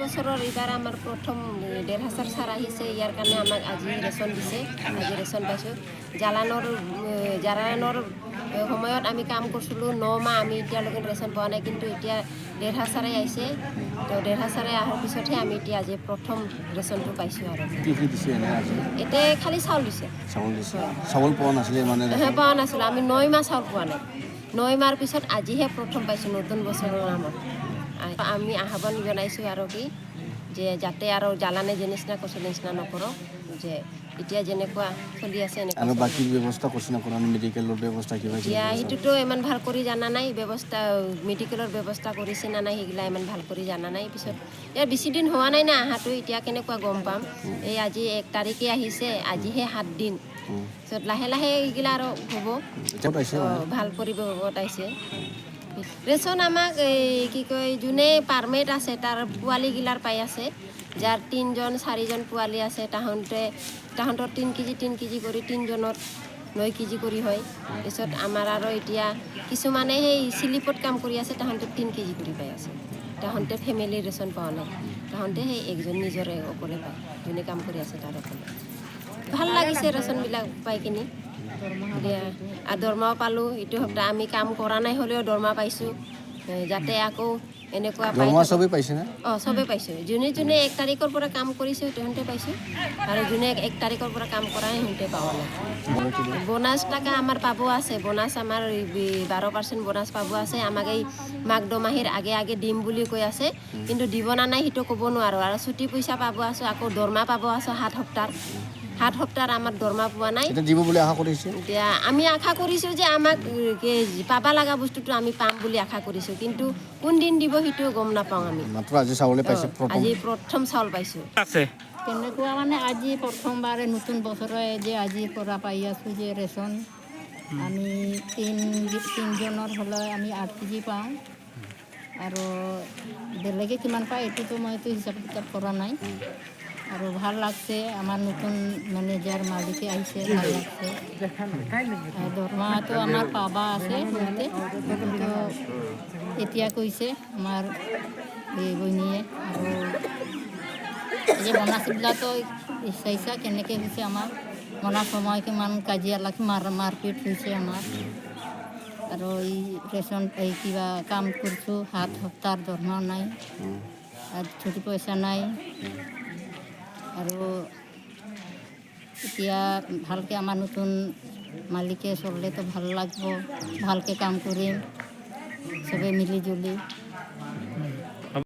বছৰৰ এইবাৰ আমাৰ প্ৰথম 1.5 হাজাৰ ছাৰ আহিছে। ইয়াৰ কাৰণে আমাক আজি ৰেচন দিছে। আজি ৰেচন পাইছোঁ। জালানৰ সময়ত আমি কাম কৰিছিলোঁ 9 মাহ, আমি এতিয়ালৈকে ৰেচন পোৱা নাই। কিন্তু এতিয়া 1.5 হাজাৰে আহিছে। তো 1.5 হাজাৰে অহাৰ পিছতহে আমি এতিয়া আজি প্ৰথম ৰেচনটো পাইছোঁ আৰু। কি কি দিছে এনে আজি? এতিয়া খালি চাউল দিছে। চাউল দিছে। চাউল পোৱা নাছিলে মানে? পোৱা নাছিলোঁ আমি। 9 মাহ চাউল পোৱা নাই। 9 মাহৰ পিছত আজিহে প্ৰথম পাইছোঁ নতুন বছৰৰ নামত। আমি আহ্বান জনাইছোঁ আৰু কি যে যাতে আৰু জ্বালানে যে নিচিনা কৰিছিল নিচিনা নকৰক, যে এতিয়া যেনেকুৱা চলি আছে এনেকুৱা আৰু চলিব। বাকী ব্যৱস্থা কৰিছে না কৰা নাই? মেডিকেলৰ ব্যৱস্থা কিবা কিবি? এতিয়া সেইটোতো ইমান ভাল কৰি জানা নাই। ব্যৱস্থা, মেডিকেলৰ ব্যৱস্থা কৰিছে না নাই, সেইগিলা ইমান ভাল কৰি জানা নাই। পিছত ইয়াৰ বেছি দিন হোৱা নাই না অহাটো, এতিয়া কেনেকুৱা গম পাম? এই আজি 1 তাৰিখে আহিছে, আজিহে 7 দিন। পিছত লাহে লাহে এইগিলা আৰু হ'ব। এতিয়া পাইছে মানে? ভাল পৰিৱেশত আহিছে ৰেচন আমাক। এই কি কয়, যোনে পাৰ্মেট আছে তাৰ পোৱালিগিলাৰ পাই আছে। যাৰ তিনজন চাৰিজন পোৱালি আছে, তাহোঁতৰ 3 কেজি 3 কেজি কৰি তিনজনত 9 কেজি কৰি হয়। পিছত আমাৰ আৰু এতিয়া কিছুমানে সেই চিলিপত কাম কৰি আছে, তাহোঁতে 3 কেজি কৰি পাই আছে। তাহোঁতে ফেমিলি ৰেচন পোৱা নাই। তাহোঁতে সেই একজন নিজৰে অকলে পায়, যোনে কাম কৰি আছে তাৰ অকলে। ভাল লাগিছে ৰেচনবিলাক পাই কিনি। এতিয়া আৰু দৰমহাও পালোঁ। এইটো সপ্তাহ আমি কাম কৰা নাই, হ'লেও দৰমহা পাইছোঁ। যাতে আকৌ এনেকুৱা পাই দৰমহা থাকোঁ। চবেই পাইছে না? অঁ, চবেই পাইছোঁ। যোনে যোনে 1 তাৰিখৰ পৰা কাম কৰিছে সিহঁতে পাইছোঁ আৰু যোনে 1 তাৰিখৰ পৰা কাম কৰা নাই সিহঁতে পোৱা নাই। বোনাছ টকা আমাৰ পাব আছে। বোনাছ আমাৰ 12% বোনাছ পাব আছে। আমাক এই মাঘ দমাহীৰ আগে আগে দিম বুলি কৈ আছে, কিন্তু দিব না নাই সেইটো ক'ব নোৱাৰোঁ। আৰু ছুটি পইচা পাব আছোঁ, আকৌ দৰমহা পাব আছোঁ 7 সপ্তাহ। 7 সপ্তাহ আমাৰ দৰমহা পোৱা নাই। এতিয়া দিব বুলি আশা কৰিছে? এতিয়া আমি আশা কৰিছোঁ যে আমাক পাবা লগা বস্তুটো আমি পাম বুলি আশা কৰিছোঁ, কিন্তু কোন দিন দিব সেইটো গম নাপাওঁ আমি। মাত্ৰ আজি চাউলে পাইছে প্ৰথম? আজি প্ৰথম চাউল পাইছোঁ। আছে। কেনেকুৱা মানে, আজি প্ৰথমবাৰে নতুন বছৰে যে আজিৰ পৰা পাই আছোঁ যে ৰেচন। আমি তিনিজনৰ হ'লে আমি 8 কেজি পাওঁ আৰু বেলেগে কিমান পায় এইটোতো মইতো হিচাপ কিতাপ কৰা নাই। আৰু ভাল লাগছে, আমাৰ নতুন মেনেজাৰ মালিকে আহিছে, ভাল লাগছে। আৰু দৰমহাটো আমাৰ পাবা আছে বহুতে, কিন্তু এতিয়া কৈছে আমাৰ এই বৈনীয়ে। আৰু এই যে বনাছবিলাকো চাইছা কেনেকৈ হৈছে। আমাৰ মনাৰ সময় কিমান কাজিয়া লাগি মাৰপিট হৈছে আমাৰ। আৰু এই ৰেচন এই কিবা কাম কৰিছোঁ, 7 সপ্তাহৰ দৰমহা নাই আৰু ছুটি পইচা নাই। আৰু এতিয়া ভালকৈ আমাৰ নতুন মালিকে চলিলেতো ভাল লাগব, ভালকৈ কাম কৰিম চবে মিলি জুলি।